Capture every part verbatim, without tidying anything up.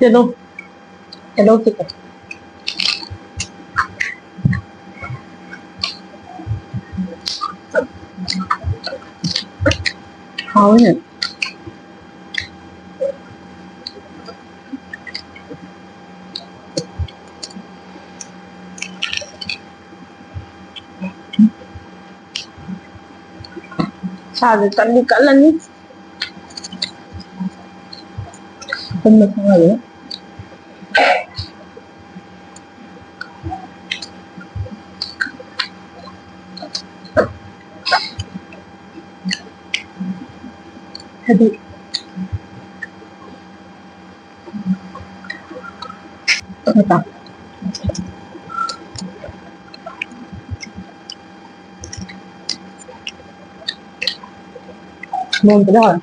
Hello. Hello, chicken. ꯍꯥꯎꯋꯤꯅꯦ꯫ ꯁꯥꯁꯦ ꯀꯟꯗꯤ ꯀꯜꯂꯅꯤ꯫ ꯀꯟꯕ ꯈꯪꯉꯔꯣꯏ꯫ ꯍꯥꯏꯗꯤ, ꯅꯠꯇ꯭ꯔꯥ? ꯅꯣꯡ ꯈꯤꯇꯪ ꯍꯥꯎꯋꯦ꯫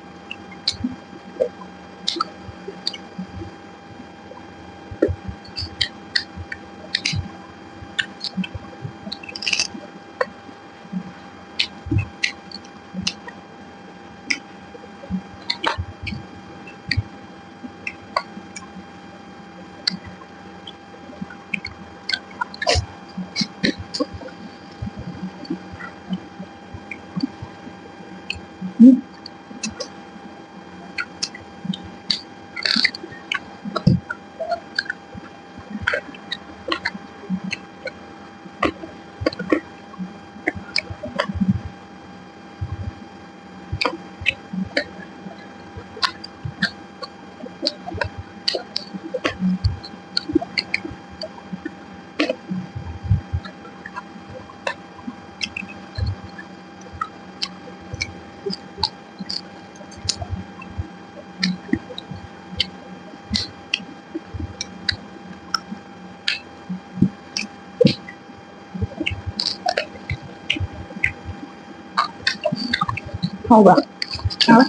ꯍꯥꯎꯕ꯭ꯔꯥ? ꯍꯥꯎꯋꯦ꯫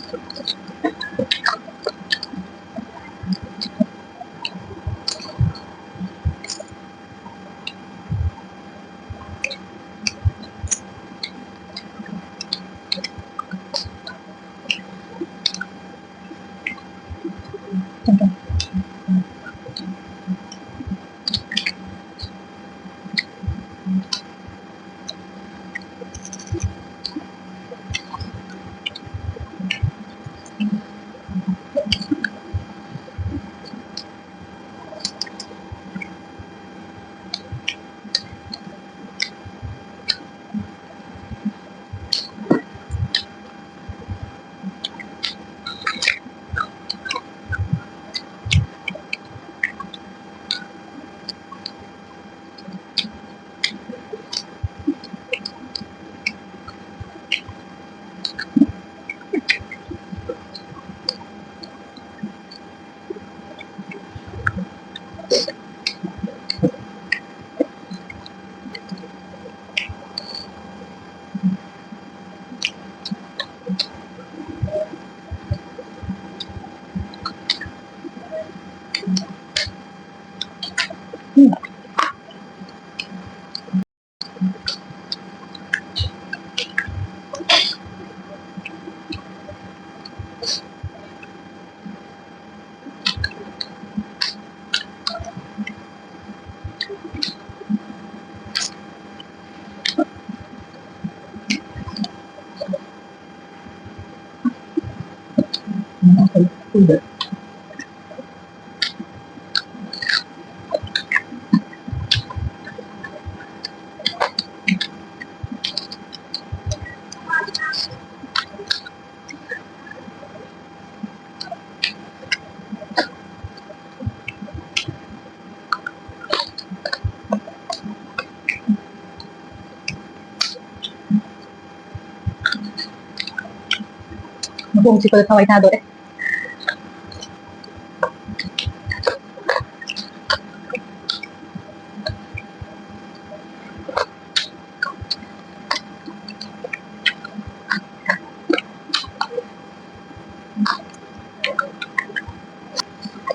ꯃꯈꯣꯡ ꯆꯤꯛꯄꯗ ꯊꯋꯥꯏ ꯊꯥꯗꯣꯔꯦ꯫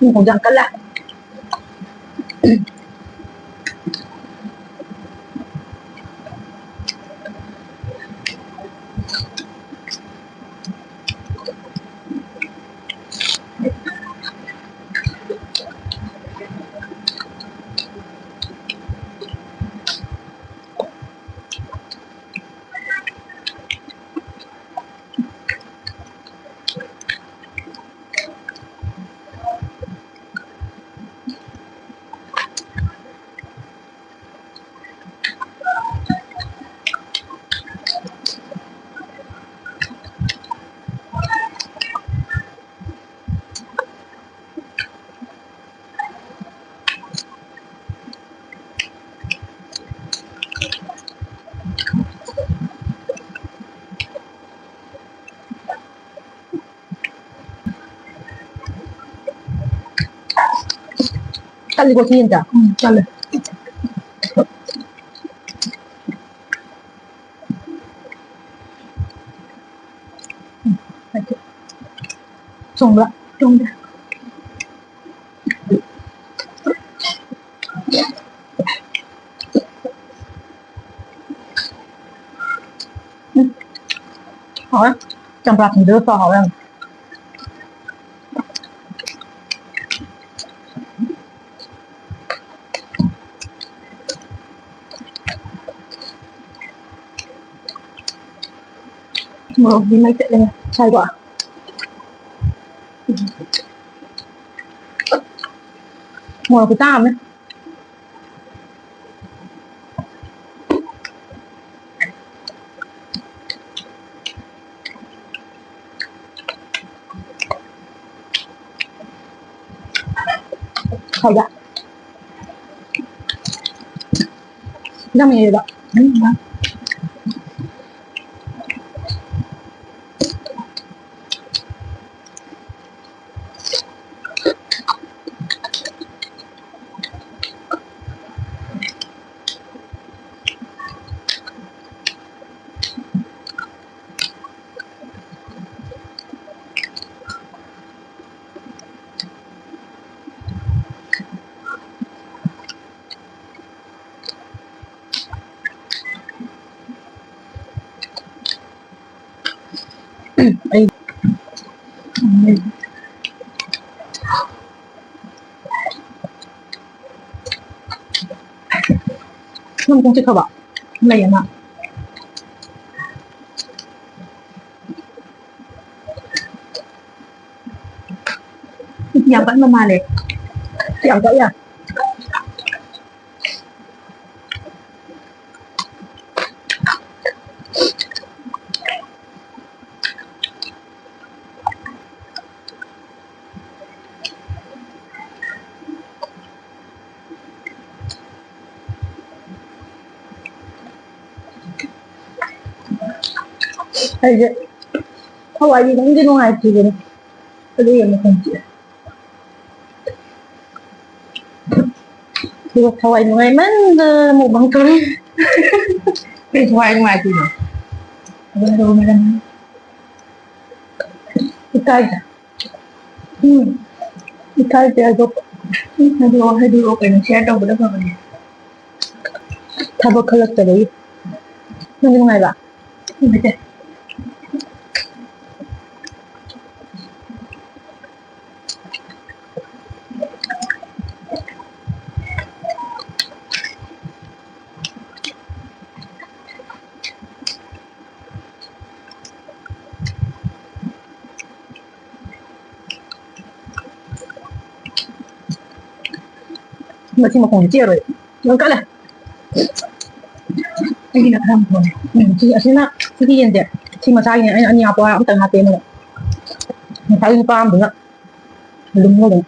ꯃꯈꯣꯡꯁꯦ ꯌꯥꯝ ꯀꯜꯂꯦ꯫ ꯀꯜꯂꯤꯀꯣ ꯁꯤ ꯌꯦꯟꯁꯦ꯫ ꯎꯝ, ꯀꯜꯂꯦ꯫ ꯎꯝ, ꯆꯣꯡꯕ꯭ꯔꯥ? ꯆꯣꯡꯗꯦ꯫ ꯎꯝ꯫ ꯍꯥꯎꯋꯦ꯫ ꯆꯝꯄ꯭ꯔꯥ ꯊꯨꯝꯗꯨꯒ ꯆꯥꯎ ꯍꯥꯎꯋꯦ ꯌꯥꯝ꯫ ꯃꯣꯔꯣꯛꯇꯤ ꯃꯩ ꯆꯠꯂꯦ ꯉꯁꯥꯏꯀꯣ꯫ ꯃꯣꯔꯣꯛ ꯈꯨꯆꯥ ꯑꯃꯅꯦ꯫ ꯍꯥꯎꯕ꯭ꯔꯥ? ꯌꯥꯝ ꯍꯦꯛꯑꯦꯕ꯫ ꯎꯝ꯫ ꯑꯩ ꯅꯪ ꯄꯨꯡ ꯆꯤꯛꯈ꯭ꯔꯕ? ꯂꯩ ꯑꯃ꯫ ꯌꯥꯝ ꯀꯟꯕ ꯃꯥꯜꯂꯦ꯫ ꯌꯥꯝ ꯀꯟ ꯌꯥꯝ꯫ ꯑꯩꯁꯦ ꯊꯋꯥꯏꯗꯤ ꯅꯨꯡꯗꯤ ꯅꯨꯡꯉꯥꯏꯇ꯭ꯔꯤꯕꯅꯤ, ꯑꯗꯨꯒꯤ ꯑꯃꯨꯛ ꯍꯟꯈꯤ꯫ ꯑꯗꯨꯒ ꯊꯋꯥꯏ ꯅꯨꯡꯉꯥꯏꯃꯟꯗꯅ mukbang ꯇꯧꯔꯤ꯫ ꯀꯩ ꯊꯋꯥꯏ ꯅꯨꯡꯉꯥꯏꯇ꯭ꯔꯤꯅꯣ? ꯑꯗꯨꯝ ꯇꯧꯔꯝꯃꯦ꯫ ꯏꯀꯥꯏꯗ꯫ ꯎꯝ꯫ ꯏꯀꯥꯏꯗꯦ ꯑꯗꯣ꯫ ꯎꯝ, ꯍꯥꯏꯗꯣꯛꯑꯣ, ꯍꯥꯏꯗꯣꯛꯑꯣ ꯀꯩꯅꯣ, share ꯇꯧꯕꯗ ꯐꯕꯅꯦ꯫ ꯊꯕꯛ ꯈꯜꯂꯛꯇꯕꯒꯤ꯫ ꯅꯪꯗꯤ ꯅꯨꯡꯉꯥꯏꯕ? ꯅꯨꯡꯉꯥꯏꯇꯦ꯫ ꯃꯁꯤ ꯃꯈꯣꯡꯁꯦ ꯆꯤꯛꯑꯔꯣꯏ꯫ ꯌꯥꯝ ꯀꯜꯂꯦ꯫ ꯑꯩꯒꯤꯅ ꯈꯔ ꯃꯈꯣꯡ꯫ ꯎꯝ, ꯁꯤ, ꯑꯁꯤꯅ, ꯁꯤꯒꯤ ꯌꯦꯟꯁꯦ꯫ ꯁꯤ ꯃꯆꯥꯒꯤꯅꯦ꯫ ꯑꯩꯅ ꯑꯅꯤ ꯍꯥꯞꯄꯣ ꯍꯥꯏ, ꯑꯝꯇꯪ ꯍꯥꯞꯄꯦ ꯑꯃꯅ꯫ ꯉꯁꯥꯏ ꯅꯨꯄꯥ ꯑꯃꯗꯨꯅ ꯂꯨꯝ ꯂꯩꯔꯝꯃꯦ꯫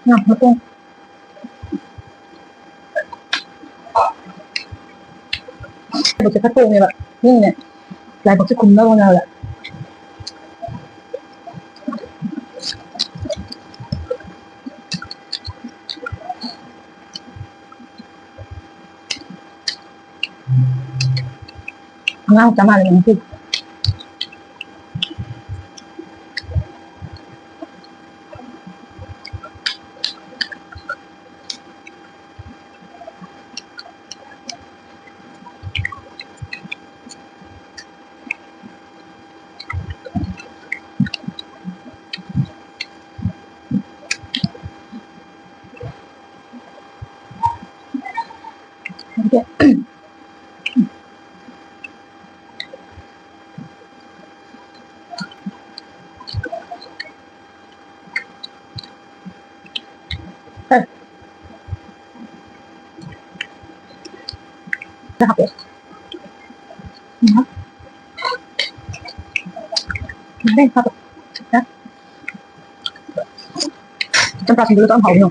ꯉꯥ ꯃꯇꯣꯡ꯫ ꯂꯥꯏꯕꯛꯁꯦ ꯈꯔ ꯇꯣꯡꯉꯦꯕ꯫ ꯃꯤꯅꯅꯦ, ꯂꯥꯏꯕꯛꯁꯦ ꯈꯨꯝꯅꯕ ꯍꯣꯠꯅꯕꯗ꯫ ꯑꯉꯥꯡ ꯆꯞ ꯃꯥꯟꯅꯩ ꯉꯁꯤꯗꯤ꯫ ꯍꯥꯞꯄꯦ꯫ ꯎꯝ꯫ ꯆꯝꯄ꯭ꯔꯥ ꯁꯤꯡꯖꯨꯗꯣ ꯌꯥꯝ ꯍꯥꯎꯋꯤꯉꯣ꯫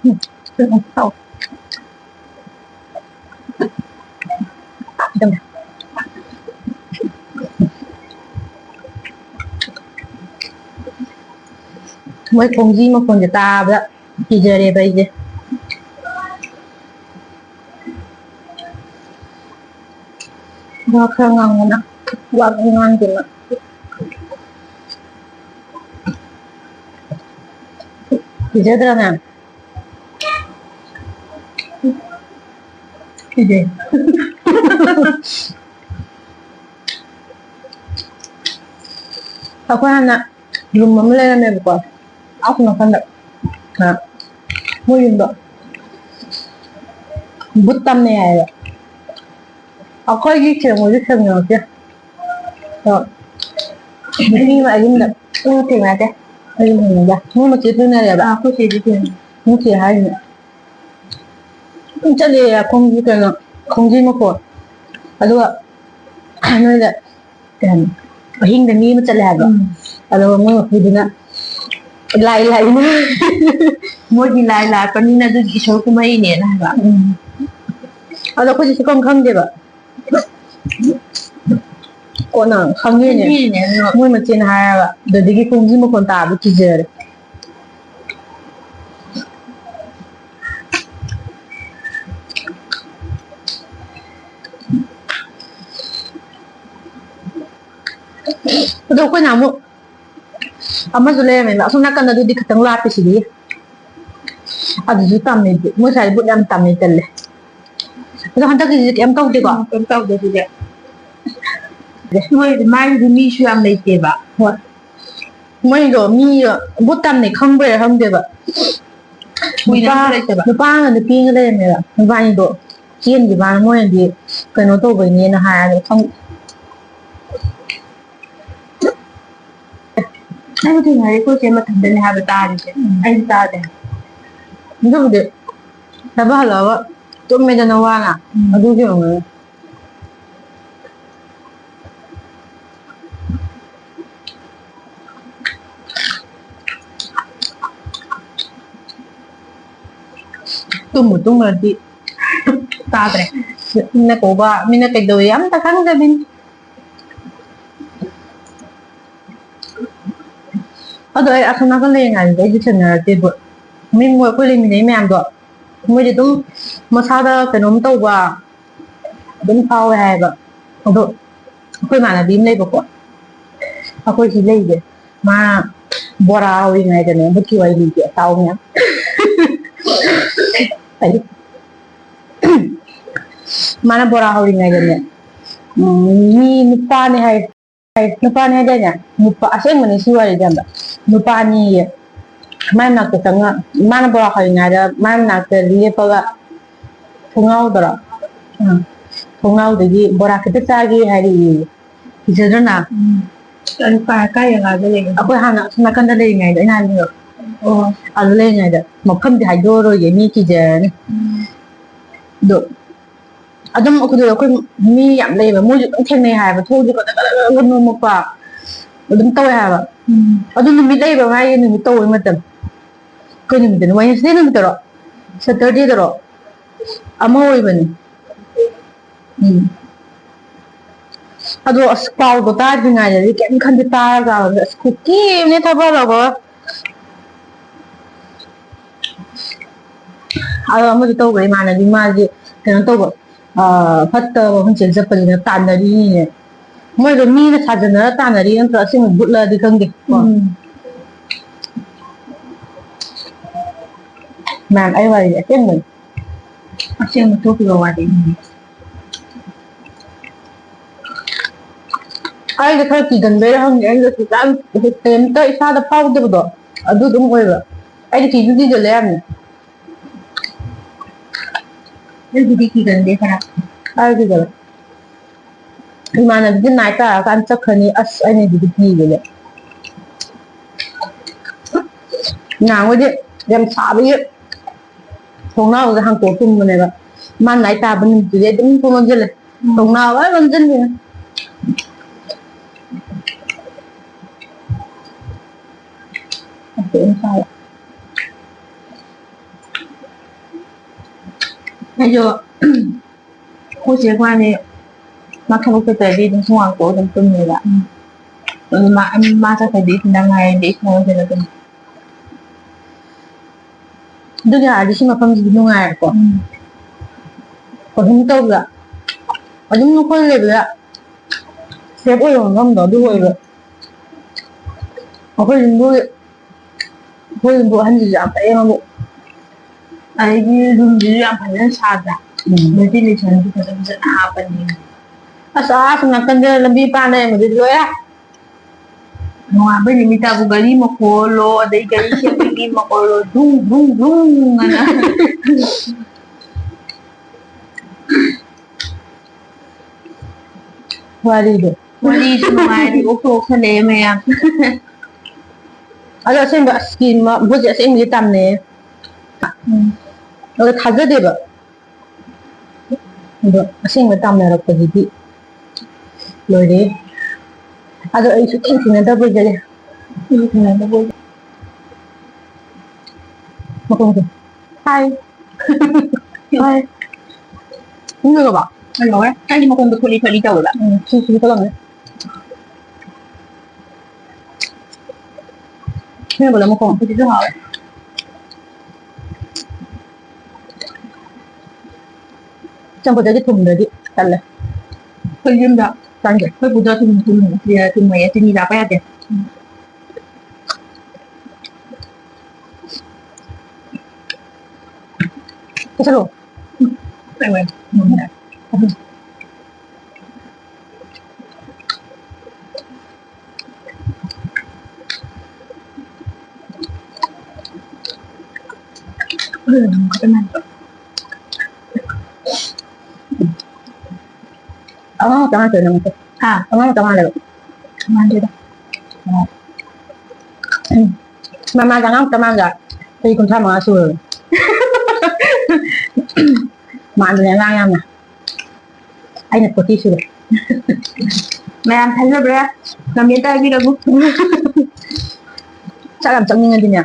ꯎꯝ, ꯎꯝ, ꯍꯥꯎ꯫ ꯃꯣꯏ ꯈꯣꯡꯖꯤ ꯃꯈꯣꯟꯁꯦ ꯇꯥꯕꯗ ꯀꯤꯖꯔꯦꯕ ꯑꯩꯁꯦ꯫ ꯋꯥ ꯈꯔ ꯉꯥꯡꯉꯨꯅ, ꯋꯥ ꯈꯔ ꯉꯥꯡꯗꯦꯅ꯫ ꯀꯤꯖꯗ꯭ꯔꯥ ꯅꯪ? ꯀꯤꯖꯩ꯫ ꯑꯩꯈꯣꯏ ꯍꯥꯟꯅ ꯔꯨꯝ ꯑꯃ ꯂꯩꯔꯝꯃꯦꯕꯀꯣ, ꯑꯁꯣꯝ ꯅꯥꯀꯟꯗ꯫ ꯑ, ꯃꯣꯏ ꯌꯨꯝꯗꯣ ꯚꯨꯠ ꯇꯝꯅꯩ ꯍꯥꯏꯌꯦꯕ꯫ ꯑꯩꯈꯣꯏꯒꯤ ꯊꯦꯡꯕꯁꯨ ꯊꯦꯡꯅꯔꯛꯇꯦ꯫ ꯑ, ꯅꯨꯄꯤ ꯑꯃ ꯑꯍꯤꯡꯗ ꯎ ꯊꯦꯡꯅꯗꯦ꯫ ꯑꯩ ꯊꯦꯡꯅꯗꯦ꯫ ꯃꯣꯏ ꯃꯆꯦ ꯊꯦꯡꯅꯔꯦꯕ꯫ ꯑꯥ, ꯑꯩꯈꯣꯏ ꯆꯦꯗꯤ ꯊꯦꯡꯅꯩ꯫ ꯃꯣꯏ ꯆꯦ ꯍꯥꯏꯔꯤꯅꯦ꯫ ꯑꯗꯨꯝ ꯆꯠꯂꯦ ꯈꯣꯡ-, ꯀꯩꯅꯣ, ꯈꯣꯡꯖꯤ ꯃꯈꯣꯟ꯫ ꯑꯗꯨꯒ ꯅꯣꯏꯗ ꯀꯩ ꯍꯥꯏꯅꯤ, ꯑꯍꯤꯡꯗ ꯃꯤ ꯑꯃ ꯆꯠꯂꯦ ꯍꯥꯏꯕ꯫ ꯎꯝ꯫ ꯑꯗꯨꯒ ꯃꯣꯏ ꯃꯄꯨꯗꯨꯅ ꯂꯥꯏ ꯂꯥꯛꯏꯅꯦ꯫ ꯃꯣꯏꯗꯤ ꯂꯥꯏ ꯂꯥꯛꯄꯅꯤꯅ ꯑꯗꯨꯗꯤ ꯏꯁꯣꯔ ꯀꯨꯝꯍꯩꯅꯦꯅ ꯍꯥꯏꯕ꯫ ꯎꯝ꯫ ꯑꯗꯣ ꯑꯩꯈꯣꯏꯗꯤ ꯁꯨꯈꯪ ꯈꯪꯗꯦꯕ꯫ ꯀꯣꯟꯅ ꯈꯪꯉꯤꯅꯦ꯫ ꯈꯪꯉꯤꯅꯦ, ꯑꯗꯣ ꯃꯣꯏ ꯃꯆꯦꯅ ꯍꯥꯏꯔꯒ, ꯑꯗꯨꯗꯒꯤ ꯈꯣꯡꯖꯤ ꯃꯈꯣꯟ ꯇꯥꯕ ꯀꯤꯖꯔꯦ꯫ ꯑꯗꯣ ꯑꯩꯈꯣꯏꯅ ꯑꯃꯨꯛ ꯑꯃꯁꯨ ꯂꯩꯔꯝꯃꯦꯕ, ꯑꯁꯣꯝ ꯅꯥꯀꯟꯗ, ꯑꯗꯨꯗꯤ ꯈꯤꯇꯪ ꯂꯥꯞꯄꯦ ꯁꯤꯗꯒꯤ꯫ ꯑꯗꯨꯁꯨ ꯇꯝꯃꯦ, ꯃꯣꯏ ꯁ꯭ꯋꯥꯏꯗ ꯚꯨꯠ ꯌꯥꯝ ꯇꯝꯃꯦ, ꯇꯜꯂꯦ꯫ ꯑꯗꯣ ꯍꯟꯗꯛꯀꯤꯁꯤꯗꯤ ꯀꯩꯝ ꯇꯧꯗꯦꯀꯣ? ꯎꯝ, ꯀꯩꯝ ꯇꯧꯗꯦ ꯁꯤꯗꯤ꯫ ꯃꯣꯏꯗꯤ ꯃꯥꯏꯗꯤ ꯃꯤꯁꯨ ꯌꯥꯝ ꯂꯩꯇꯦꯕ꯫ ꯍꯣꯏ꯫ ꯃꯣꯏꯗꯣ ꯃꯤ ꯚꯨꯠ ꯇꯝꯅꯩ ꯈꯪꯕꯩꯔꯥ ꯈꯪꯗꯦꯕ꯫ ꯀꯨꯏꯅ ꯅꯨꯄꯥ, ꯑꯝꯇ ꯂꯩꯇꯕ꯫ ꯅꯨꯄꯥ ꯑꯃꯒ ꯅꯨꯄꯤ ꯑꯃꯒ ꯂꯩꯔꯝꯃꯦꯕ꯫ ꯃꯕꯥꯅꯤꯗꯣ ꯆꯦꯟꯈꯤꯕ ꯃꯥꯅ, ꯃꯣꯏꯅꯗꯤ ꯀꯩꯅꯣ ꯇꯧꯕꯩꯅꯦꯅ ꯍꯥꯏꯔꯒ ꯈꯪ-, ꯑꯩꯁꯨ ꯊꯦꯡꯅꯔꯦ, ꯑꯩꯈꯣꯏ ꯆꯦ ꯃꯊꯟꯇꯅꯦ ꯍꯥꯏꯕ ꯇꯥꯔꯤꯁꯦ꯫ ꯎꯝ꯫ ꯑꯩꯁꯨ ꯇꯥꯗꯦ꯫ ꯑꯗꯨꯕꯨꯗꯤ ꯊꯕꯛ ꯍꯜꯂꯛꯑꯒ ꯇꯨꯝꯃꯦꯗꯅ ꯋꯥꯅ꯫ ꯎꯝ꯫ ꯑꯗꯨꯒꯤ ꯑꯣꯏꯔꯝꯒꯅꯤ꯫ ꯃꯇꯨꯡꯗꯗꯤ ꯇꯥꯗ꯭ꯔꯦ꯫ ꯃꯤꯅ ꯀꯧꯕ, ꯃꯤꯅ ꯀꯩꯗꯧꯏ ꯑꯝꯇ ꯈꯪꯗꯕꯤꯅꯤ꯫ ꯑꯗꯣ ꯑꯩ ꯑꯁꯣꯝ ꯅꯥꯀꯟ ꯂꯩꯔꯤꯉꯩꯗꯗꯤ ꯑꯩꯗꯤ ꯊꯦꯡꯅꯔꯛꯇꯦꯕ꯫ ꯃꯤ ꯃꯣꯏ ꯑꯩꯈꯣꯏ ꯂꯩꯃꯤꯟꯅꯩ ꯃꯌꯥꯝꯗꯣ, ꯃꯣꯏꯗꯤ ꯑꯗꯨꯝ ꯃꯁꯥꯗ ꯀꯩꯅꯣꯝ ꯇꯧꯕ ꯑꯗꯨꯝ ꯐꯥꯎꯋꯦ ꯍꯥꯏꯌꯦꯕ꯫ ꯑꯗꯣ ꯑꯩꯈꯣꯏ ꯏꯃꯥꯟꯅꯕꯤ ꯑꯃ ꯂꯩꯕꯀꯣ, ꯑꯩꯈꯣꯏ ꯁꯤ ꯂꯩꯁꯦ, ꯃꯥ ꯕꯣꯔꯥ ꯍꯧꯔꯤꯉꯩꯗꯅꯦ, ꯚꯨꯠꯀꯤ ꯋꯥꯔꯤ ꯂꯤꯒꯦ, ꯇꯥꯎ ꯃꯌꯥꯝ꯫ ꯍꯥꯏꯗꯤ, ꯃꯥꯅ ꯕꯣꯔꯥ ꯍꯧꯔꯤꯉꯩꯗꯅꯦ, ꯎꯝ, ꯃꯤ ꯅꯨꯄꯥꯅꯦ ꯍꯥꯏ, ꯅꯨꯄꯥꯅꯦ ꯍꯥꯏꯗꯥꯏꯅꯦ? ꯅꯨꯄꯥ ꯑꯁꯦꯡꯕꯅꯦ ꯁꯤ ꯋꯥꯔꯤꯁꯦ ꯌꯥꯝꯅ꯫ ꯅꯨꯄꯥꯅꯤꯌꯦ꯫ ꯃꯥꯏ ꯃꯅꯥꯛꯇ ꯆꯪꯉ-, ꯃꯥꯅ ꯕꯣꯔꯥ ꯍꯧꯔꯤꯉꯩꯗ ꯃꯥꯏ ꯃꯅꯥꯛꯇ ꯂꯦꯞꯄꯒ, ꯊꯣꯡꯅꯥꯎꯗꯔꯣ? ꯑꯥ꯫ ꯊꯣꯡꯅꯥꯎꯗꯒꯤ "ꯕꯣꯔꯥ ꯈꯤꯇ ꯆꯥꯒꯦ" ꯍꯥꯏꯔꯛꯏꯌꯦ꯫ ꯀꯤꯖꯗ꯭ꯔꯣ ꯅꯪ? ꯎꯝ꯫ ꯑꯗꯨ ꯀꯥꯏ, ꯀꯥꯏ ꯖꯒꯥꯗ ꯂꯩꯒꯦ? ꯑꯩꯈꯣꯏ ꯍꯥꯟꯅ ꯑꯁꯣꯝ ꯅꯥꯀꯟꯗ ꯂꯩꯔꯤꯉꯩꯗ, ꯑꯩꯅ ꯍꯥꯏꯕꯗꯣ꯫ ꯑꯣ꯫ ꯑꯗꯨ ꯂꯩꯔꯤꯉꯩꯗ ꯃꯐꯝꯗꯤ ꯍꯥꯏꯗꯣꯛꯑꯔꯣꯏꯒꯦ, ꯃꯤ ꯀꯤꯖꯔꯅꯤ꯫ ꯎꯝ꯫ ꯑꯗꯣ ꯑꯗꯨꯝ ꯑꯩꯈꯣꯏꯗ, ꯑꯩꯈꯣꯏ ꯃꯤ ꯌꯥꯝ ꯂꯩꯌꯦꯕ, ꯃꯣꯏꯁꯨ ꯑꯗꯨꯝ ꯊꯦꯡꯅꯩ ꯍꯥꯏꯌꯦꯕ, ꯊꯣꯡꯁꯦ ꯀꯗꯛ ꯀꯗꯛ ꯀꯗꯛ ꯅꯣꯝꯃꯛꯄ ꯑꯗꯨꯝ ꯇꯧꯋꯦ ꯍꯥꯏꯕ꯫ ꯎꯝ꯫ ꯑꯗꯨ ꯅꯨꯃꯤꯠ ꯂꯩꯕ ꯃꯥꯒꯤ ꯅꯨꯃꯤꯠ ꯇꯧꯕꯩ ꯃꯇꯝ꯫ ꯀꯩ ꯅꯨꯃꯤꯠꯇꯅꯣ? Wednesday ꯅꯨꯃꯤꯠꯇꯔꯣ? Saturday ꯗꯔꯣ? ꯑꯃ ꯑꯣꯏꯕꯅꯤ꯫ ꯎꯝ꯫ ꯑꯗꯣ ꯑꯁ, ꯄꯥꯎꯗꯣ ꯇꯥꯗ꯭ꯔꯤꯉꯩꯗꯗꯤ ꯀꯩꯝ ꯈꯟꯗꯦ, ꯇꯥꯔꯀꯥꯟꯗ ꯑꯁ, ꯈꯨꯀꯤ ꯑꯃꯅꯦ ꯊꯕꯛ ꯍꯜꯂꯛꯄꯒ꯫ ꯑꯗꯣ ꯑꯃꯁꯨ ꯇꯧꯕ ꯏꯃꯥꯟꯅꯕꯤ, ꯃꯥꯁꯦ ꯀꯩꯅꯣ ꯇꯧꯕ, ꯑ, ꯐꯠꯇꯕ ꯃꯐꯝꯁꯤꯗ ꯆꯠꯄꯅꯤꯅ ꯇꯥꯟꯅꯔꯤꯅꯤꯅꯦ꯫ ꯃꯣꯏꯗꯣ ꯃꯤꯅ ꯁꯥꯖꯟꯅꯔ ꯇꯥꯟꯅꯔꯤ ꯅꯠꯇ꯭ꯔꯣ? ꯑꯁꯦꯡꯕ ꯚꯨꯠꯂꯗꯤ ꯈꯪꯗꯦ ꯀꯣ꯫ ꯎꯝ꯫ ꯃꯌꯥꯝ, ꯑꯩ ꯋꯥꯔꯤꯁꯦ ꯑꯁꯦꯡꯕꯅꯤ꯫ ꯑꯁꯦꯡꯕ ꯊꯣꯛꯈꯤꯕ ꯋꯥꯔꯤꯅꯤ꯫ ꯑꯩꯁꯦ ꯈꯔ ꯀꯤꯒꯟꯕꯩꯔꯥ ꯈꯪꯗꯦ, ꯑꯩꯁꯦ ꯍꯧꯖꯤꯛꯀꯥꯟ ꯀꯩꯝꯇ ꯏꯁꯥꯗ ꯐꯥꯎꯗꯕꯗꯣ ꯑꯗꯨ ꯑꯗꯨꯝ ꯑꯣꯏꯕ꯫ ꯑꯩꯗꯤ ꯀꯤꯁꯨ ꯀꯤꯒꯜꯂꯦ ꯌꯥꯝꯅ꯫ ꯑꯩꯕꯨꯗꯤ ꯀꯤꯒꯟꯗꯦ ꯈꯔ꯫ ꯑꯩ ꯀꯤꯒꯜꯂꯦ꯫ ꯏꯃꯥꯟꯅꯕꯤꯗꯤ night ꯇꯥꯔꯀꯥꯟ ꯆꯠꯈ꯭ꯔꯅꯤ꯫ ꯑꯁ, ꯑꯩꯅ ꯑꯗꯨꯗꯤ ꯀꯤꯕꯗ꯫ ꯅꯍꯥꯟꯈꯣꯏꯗꯤ ꯌꯥꯝ ꯁꯥꯕꯒꯤ ꯊꯣꯡꯅꯥꯎꯁꯦ ꯍꯥꯡꯇꯣꯛꯑ ꯇꯨꯝꯕꯅꯦꯕ꯫ ꯃꯥ night ꯇꯥꯕ ꯅꯨꯃꯤꯠꯇꯨꯗꯤ ꯑꯗꯨꯝ ꯊꯣꯡ ꯂꯣꯟꯁꯤꯜꯂꯦ꯫ ꯎꯝ꯫ ꯊꯣꯡꯅꯥꯎ ꯂꯣꯏ ꯂꯣꯟꯁꯤꯟꯕꯤꯅꯦ꯫ ꯍꯥꯡꯇꯣꯛꯑ ꯆꯥꯕ꯫ ꯑꯩꯁꯨ ꯑꯩꯈꯣꯏ ꯆꯦ ꯈ꯭ꯋꯥꯏꯅꯤ ꯃꯥ ꯊꯕꯛ ꯆꯠꯇ꯭ꯔꯗꯤ ꯑꯗꯨꯝ ꯁꯨꯃꯥꯡ ꯊꯣꯛꯑ ꯑꯗꯨꯝ ꯇꯨꯝꯃꯦꯕ꯫ ꯑꯗꯨ ꯃꯥ, ꯃꯥ ꯆꯠꯈ꯭ꯔꯗꯤ ꯏꯊꯟꯇ ꯉꯥꯏꯔꯗꯤ ꯏꯊꯟꯇ ꯑꯗꯨꯝ꯫ ꯑꯗꯨꯒꯤ ꯍꯥꯏꯔꯗꯤ ꯁꯤ ꯃꯐꯝꯁꯤꯗꯤ ꯅꯨꯡꯉꯥꯏꯔꯦꯀꯣ꯫ ꯎꯝ꯫ ꯀꯩꯁꯨꯝ ꯇꯧꯗ꯫ ꯑꯗꯨꯝ ꯑꯩꯈꯣꯏ ꯂꯩꯕꯗ safe ꯑꯣꯏꯕ ꯃꯐꯝꯗꯣ ꯑꯗꯨ ꯑꯣꯏꯕ꯫ ꯑꯩꯈꯣꯏ ꯌꯨꯝꯕꯨ, ꯑꯩꯈꯣꯏ ꯌꯨꯝꯕꯨ ꯑꯍꯟꯁꯤꯁꯨ ꯌꯥꯝ ꯐꯩ ꯃꯕꯨꯛ꯫ ꯑꯗꯒꯤ roomꯁꯤꯁꯨ ꯌꯥꯝ ꯐꯖꯅ ꯁꯥꯗ꯭ꯔꯥ? ꯎꯝ꯫ Ventilationꯁꯨ ꯐꯖ ꯐꯖꯅ ꯍꯥꯞꯄꯅꯤ꯫ ꯑꯁ, ꯑꯥ ꯑꯁꯣꯝ ꯅꯥꯀꯟꯗ ꯂꯝꯕꯤ ꯄꯥꯟ ꯂꯩꯔꯝꯕꯗꯨꯗꯤ ꯂꯣꯏꯔꯦ꯫ ꯅꯣꯡꯉꯥꯟꯕꯩ ꯅꯨꯃꯤꯠ ꯇꯥꯕꯨ ꯒꯥꯔꯤ ꯃꯈꯣꯜꯂꯣ, ꯑꯗꯩ ꯒꯥꯔꯤ ꯁꯦꯝꯕꯒꯤ ꯃꯈꯣꯜꯂꯣ, ꯙꯨꯡ, ꯙꯨꯡ, ꯙꯨꯡ ꯑꯅ꯫ ꯋꯥꯔꯤꯗꯣ꯫ ꯋꯥꯔꯤꯁꯨ ꯅꯨꯡꯉꯥꯏꯔꯤ, ꯑꯣꯛꯁꯨ ꯑꯣꯛꯁꯜꯂꯛꯑꯦ ꯃꯌꯥꯝ꯫ ꯑꯗꯣ ꯑꯁꯦꯡꯕ ꯑꯁ ꯃ-, ꯃꯣꯏꯁꯦ ꯑꯁꯦꯡꯕꯒꯤ ꯇꯝꯅꯩꯌꯦ꯫ ꯎꯝ꯫ ꯑꯗꯣ ꯊꯥꯖꯗꯦꯕ꯫ ꯑꯗꯣ ꯑꯁꯦꯡꯕ ꯇꯝꯅꯔꯛꯄꯁꯤꯗꯤ ꯂꯣꯏꯔꯦ꯫ ꯑꯗꯣ ꯑꯩ ꯁꯨꯛꯊꯦꯡ ꯊꯦꯡꯅꯗꯕ ꯑꯣꯏꯖꯒꯦ꯫ ꯎꯝ, ꯊꯦꯡꯅꯗꯕ ꯑꯣꯏꯖꯒꯦ꯫ ꯃꯈꯣꯡꯁꯦ꯫ ꯍꯥꯏ꯫ ꯍꯥꯏ꯫ ꯏꯪꯉꯒꯕ? ꯂꯣꯏꯔꯦ꯫ ꯑꯩꯗꯤ ꯃꯈꯣꯡꯗꯣ ꯊꯣꯠꯂꯤ ꯊꯣꯠꯂꯤ ꯇꯧꯋꯦꯕ꯫ ꯎꯝ, ꯁꯤ, ꯁꯤ ꯊꯣꯠꯂꯝꯃꯅꯤ꯫ ꯁꯤꯅ ꯕꯣꯂꯔ ꯃꯈꯣꯡ꯫ ꯍꯧꯖꯤꯛꯁꯨ ꯍꯥꯎꯋꯦ꯫ ꯆꯝꯐꯨꯠꯇꯗꯤ ꯊꯨꯝꯗ꯭ꯔꯗꯤ ꯇꯜꯂꯦ꯫ ꯑꯩꯈꯣꯏ ꯌꯨꯝꯗ ꯆꯥꯅꯤꯡꯗꯦ꯫ ꯑꯩꯈꯣꯏ ꯄꯨꯗ ꯊꯨꯝ, ꯊꯨꯝ, ꯊꯨꯝ ꯍꯩꯌꯦ, ꯆꯤꯅꯤ ꯍꯥꯞꯄ ꯌꯥꯗꯦ꯫ ꯆꯠꯂꯣ꯫ ꯎꯝ꯫ ꯑꯉꯥꯡ ꯃꯆꯥ ꯉꯥꯛꯇꯅꯦ ꯅꯪꯁꯦ꯫ ꯍꯥ? ꯑꯉꯥꯡ ꯃꯆꯥ ꯃꯥꯜꯂꯦꯕ꯫ ꯃꯥꯟꯗꯦꯗ꯫ ꯎꯝ꯫ ꯃꯃꯥꯁꯦ ꯑꯉꯥꯡ ꯃꯆꯥ ꯃꯥꯟꯗ꯭ꯔꯥ? ꯆꯍꯤ ꯀꯨꯟꯊ꯭ꯔꯥ ꯃꯉꯥ ꯁꯨꯔꯕꯅꯦ꯫ ꯃꯥꯟꯕꯅꯦ ꯑꯉꯥꯡ ꯌꯥꯝꯅ꯫ ꯑꯩꯅ forty ꯁꯨꯔꯦ꯫ ꯃꯌꯥꯝ ꯊꯥꯖꯕ꯭ꯔꯥ? Commentꯇ ꯍꯥꯏꯕꯤꯔꯝꯃꯨ꯫ ꯆꯥꯛ ꯌꯥꯝ ꯆꯪꯅꯤꯡꯉꯗꯤꯅꯦ,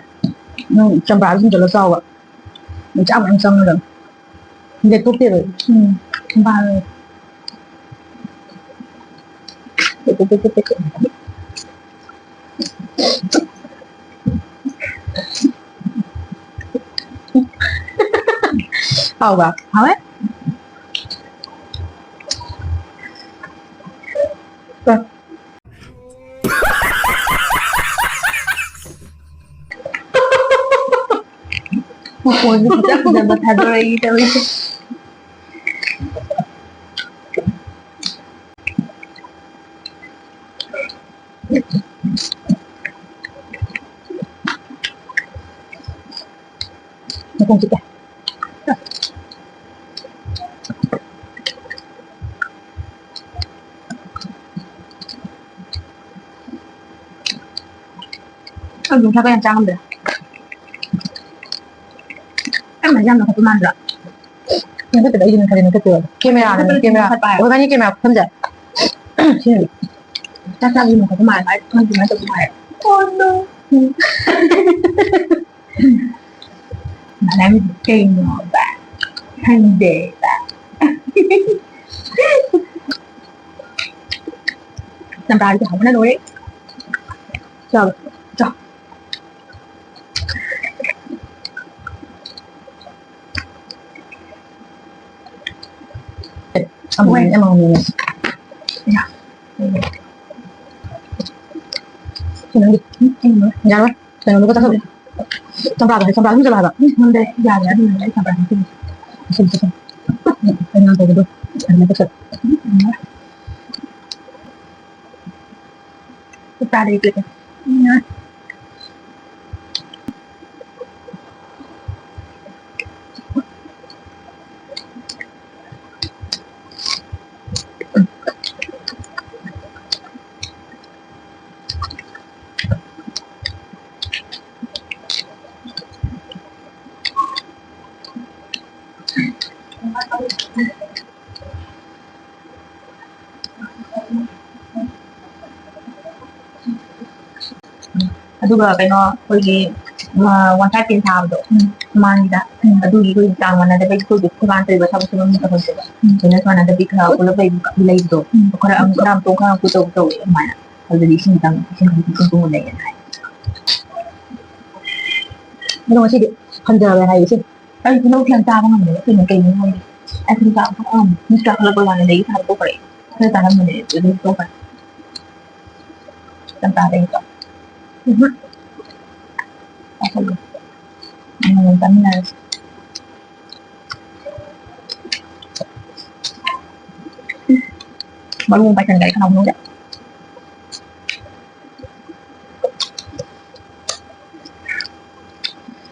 ꯅꯪ ꯆꯝꯄ꯭ꯔꯥꯗ ꯁꯨꯝ ꯆꯠꯂ ꯆꯥꯎꯕ꯫ ꯆꯥꯛ ꯃꯌꯥꯝ ꯆꯪꯒꯗꯕꯅꯤ꯫ ꯂꯦꯞꯊꯣꯛꯇꯦꯕ꯫ ꯎꯝ꯫ ꯕꯥꯔꯣ꯫ ꯍꯥꯎꯕ꯭ꯔꯥ? ꯍꯥꯎꯋꯦ꯫ ꯃꯈꯣꯟꯁꯦ ꯐꯖ ꯐꯖꯕ ꯊꯥꯗꯣꯔꯛꯏ ꯇꯧꯔꯤꯁꯦ꯫ ꯃꯈꯣꯟ ꯆꯤꯛꯑꯦ꯫ ꯑꯩ ꯅꯣꯡꯁꯥꯒ ꯌꯥꯝ ꯆꯥ ꯉꯝꯗ꯭ꯔꯦ꯫ ꯑꯩ ꯃꯥꯏꯁꯦ ꯌꯥꯝ ꯅꯣꯏꯈꯠꯄ ꯃꯥꯟꯗ꯭ꯔꯥ? ꯅꯣꯏꯈꯠꯇꯦꯗ, ꯑꯩꯗꯤ ꯅꯣꯏꯈꯠꯂꯦ, ꯅꯣꯏꯈꯠꯇꯦ꯫ ꯀꯦꯃꯦꯔꯥꯅꯅꯦ, ꯀꯦꯃꯦꯔꯥ꯫ ꯅꯣꯏꯈꯠꯄ ꯍꯥꯏꯕ꯫ ꯑꯩꯈꯣꯏꯕꯥꯅꯤ ꯀꯦꯃꯦꯔꯥ ꯈꯨꯐꯝꯁꯦ꯫ ꯁꯤꯅꯅꯦ꯫ ꯆꯥꯛ ꯆꯥꯕꯗꯤ ꯅꯣꯏꯈꯠꯄ ꯃꯥꯜꯂꯦ, ꯃꯥꯏ ꯈꯪꯗꯦ ꯀꯃꯥꯏꯅ ꯇꯧꯕ ꯃꯥꯜꯂꯦ꯫ Oh no. ꯃꯥꯂꯪꯗꯤ ꯀꯩꯅꯣꯕ? ꯈꯪꯗꯦꯕ꯫ ꯆꯝꯄ꯭ꯔꯥꯗꯤ ꯍꯥꯎꯕꯅ ꯂꯣꯏꯔꯦ꯫ ꯆꯥꯎ, ꯆꯥꯎ꯫ ꯑꯃꯨꯕꯅꯦ, ꯑꯃꯨꯕꯅꯦ꯫ ꯌꯥ꯫ ꯅꯪꯗꯤ? ꯌꯥꯔꯣꯏ꯫ ꯀꯩꯅꯣꯗꯨꯒ ꯆꯥꯊꯣꯛꯑꯦ꯫ ꯆꯝꯄ꯭ꯔꯥꯗꯣ, ꯆꯝꯄ꯭ꯔꯥꯗꯣ ꯆꯠꯂꯣ ꯍꯥꯏꯕ꯫ ꯎꯝ, ꯉꯝꯗꯦ꯫ ꯌꯥꯗꯦ꯫ ꯑꯗꯨꯅꯅꯦ ꯑꯩ ꯆꯝꯄ꯭ꯔꯥ ꯆꯥꯅꯤꯡꯗꯦ꯫ ꯀꯩꯅꯣ ꯇꯧꯕꯗꯣ꯫ ꯑꯗꯨꯃꯥꯏꯅ ꯇꯧꯁꯜꯂꯣ꯫ ꯎꯝ꯫ ꯎꯄꯥꯏ ꯂꯩꯇꯦ꯫ ꯎꯝ꯫ ꯑꯗꯨꯒ ꯀꯩꯅꯣ ꯑꯩꯈꯣꯏꯒꯤ, ꯑ, one five ten ꯊꯥꯕꯗꯣ, ꯎꯝ꯫ ꯃꯃꯥꯡꯒꯤꯗ꯫ ꯎꯝ꯫ ꯑꯗꯨꯒꯤ ꯑꯩꯈꯣꯏ ꯆꯥꯡ ꯃꯥꯟꯅꯗꯕꯒꯤ ꯑꯩꯈꯣꯏꯗꯤ ꯊꯣꯡꯒꯥꯟ ꯇꯧꯔꯤꯕ ꯊꯕꯛ ꯁꯨꯐꯝ ꯇꯧꯐꯝꯁꯦ꯫ ꯎꯝ꯫ ꯀꯩꯅꯣ ꯃꯥꯟꯅꯗꯕꯤ ꯈꯔ ꯄꯨꯂꯞ ꯂꯩꯕ, ꯂꯩꯕꯗꯣ꯫ ꯎꯝ꯫ ꯈꯔ ꯑꯃꯨꯛ ꯈꯔ ꯑꯃꯨꯛ ꯇꯣꯡ ꯈꯔ ꯑꯃꯨꯛ ꯇꯧ ꯇꯧꯋꯦ ꯑꯗꯨꯃꯥꯏꯅ꯫ ꯑꯗꯨꯗꯤ ꯏꯁꯤꯡ ꯆꯪ-, ꯏꯁꯤꯡ ꯈꯔ ꯈꯔ ꯇꯣꯡ ꯇꯣꯡ ꯂꯩꯌꯦꯅ ꯍꯥꯏ꯫ ꯑꯗꯣ ꯉꯁꯤꯗꯤ ꯍꯟꯊꯔꯦ ꯍꯥꯏꯌꯦ ꯏꯁꯤꯡ꯫ ꯑꯩ ꯇꯤꯜꯍꯧꯁꯦ ꯌꯥꯝ ꯆꯥꯕ ꯉꯝꯗꯦꯕ꯫ ꯀꯩꯅꯣ, ꯀꯩꯅꯣ ꯈꯪꯗꯦ꯫ ꯑꯩ ꯁꯨꯝ ꯆꯥꯕ ꯊꯛꯄ ꯉꯝꯗꯦ꯫ ꯃꯤꯠ ꯀꯥꯈꯠꯂꯛꯄ ꯋꯥꯅꯤ, ꯑꯗꯒꯤ ꯏꯁꯥꯗ ꯇꯣꯛꯈ꯭ꯔꯦ꯫ ꯈꯔ ꯆꯥꯔꯝꯕꯅꯦ, ꯑꯗꯨꯗꯩ ꯇꯣꯛꯈ꯭ꯔꯦ꯫ ꯆꯝꯄ꯭ꯔꯥꯗꯒꯤꯀꯣ꯫ ꯎꯝꯍꯨꯝ꯫ ꯆꯥꯁꯜꯂꯨ꯫ ꯎꯝ, ꯆꯥꯃꯤꯟꯅꯔꯁꯤ꯫ ꯃꯔꯨ ꯑꯃ ꯄꯥꯏꯁꯟꯈꯔꯦ ꯈꯅꯥꯎ ꯃꯅꯨꯡꯗ꯫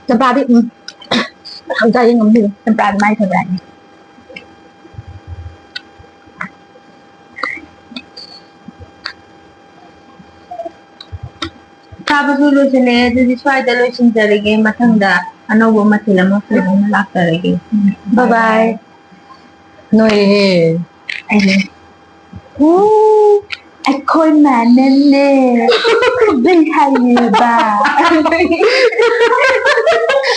ꯆꯝꯄ꯭ꯔꯥꯗꯤ, ꯎꯝ, ꯌꯥꯝ ꯆꯥꯏꯌꯦ ꯉꯝꯅꯤꯗ꯫ ꯆꯝꯄ꯭ꯔꯥꯗꯤ ꯃꯥꯏ ꯐꯦꯕꯣꯔꯥꯏꯠꯅꯤ꯫ ꯆꯥꯕꯁꯨ ꯂꯣꯏꯁꯤꯜꯂꯛꯑꯦ, ꯑꯗꯨꯗꯤ ꯁ꯭ꯋꯥꯏꯗ ꯂꯣꯏꯁꯤꯟꯖꯔꯒꯦ꯫ ꯃꯊꯪꯗ ꯑꯅꯧꯕ ꯃꯊꯦꯜ ꯑꯃ ꯄꯨꯔꯒ ꯂꯥꯛꯆꯔꯒꯦ꯫ ꯕꯥꯏ ꯕꯥꯏ꯫ ꯅꯣꯏꯔꯦꯍꯦ꯫ ꯑꯩꯅꯦ꯫ ꯎ, ꯑꯩꯈꯣꯏ ꯃꯥꯟꯅꯅꯦ꯫ ꯈꯨꯕꯩ ꯍꯥꯏꯌꯦꯕ꯫